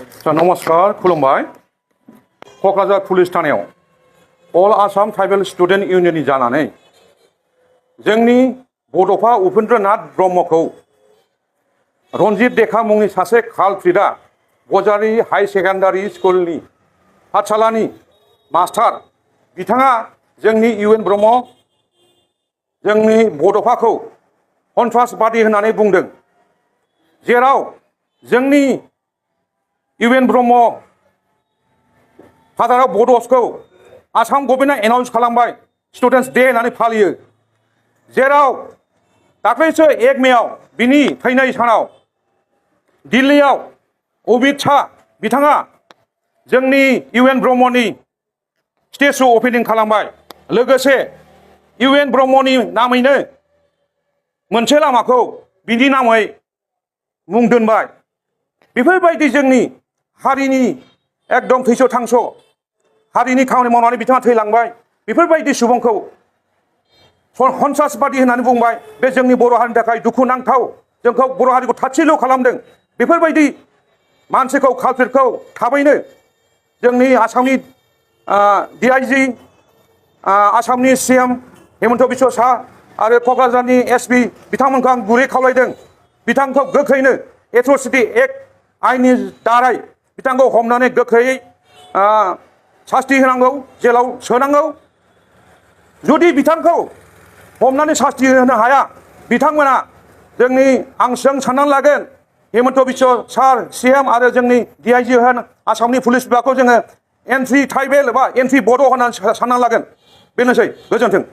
자, नमस्कार, खुलुमबाय। क'क्राझार पुलिस थानायाव अल आसाम ट्राइबेल स्टुडेन्ट इउनियननि जानानै जोंनि बड'फा उपेन्द्रनाथ ब्रह्मखौ रन्जित देखा मुंनि सासे कालप्रिटआ बजारि हाई सेकेन्डारि स्कुलनि पाठशालानि मास्टार बिथाङा जोंनि इउएन ब्रह्म जोंनि बड'फाखौ सन्त्रासबादि होननानै बुंदों, जेराव जोंनि इउएन ब्रह्म फादार अफ बड'सखौ आसाम गभर्नमेन्टआ एनाउन्स खालामबाय स्टुडेन्टस डे होननानै फालियो, जेराव दाख्लैसो 1 मेआव बिनि थैनाय सानाव दिल्लीयाव अमित शाह बिथाङा जोंनि इउएन ब्रह्मनि स्टेचु अपेनिं खालामबाय। लोगोसे इउएन ब्रह्मनि नामैनो मोनसे लामाखौ बिनि नामै मुं दोनबाय। बेफोरबायदि जोंनि हारिनि एकदम थैस' थांस' हारिनि खामानि मावनानै बिथाङा थैलांबाय। बेफोरबायदि सुबुंखौ सन्त्रासबादि होननानै बुंबाय। बे जोंनि बर' हारिनि थाखाय दुखुनांथाव, जोंखौ बर' हारिखौ थाथिल' खालामदों। बेफोरबायदि मानसिखौ कालप्रिटखौ थाबैनो जोंनि आसामनि DIG, आसामनि CM हेमन्त बिश्व शाह आरो क'क्राझारनि SP बिथांमोनखौ आं गुरै खावलायदों, बिथांखौ गोख्रैनो एट्रसिटि एक्ट आइननि दारै बिथांखौ हमनानै गोख्रैयै सास्ति होनांगौ, जेलाव सोनांगौ। जुदि बिथांखौ हमनानै सास्ति होनो हाया, बिथांमोना जोंनि आं साननानै लागोन हेमन्त बिश्व सार CM आरो जोंनि DIG होन आसामनि पुलिस बिभागखौ जोङो एन्टि ट्राइबेल एबा एन्टि बड' होननानै सानना लागोन। बेनोसै, गोजोन्थों।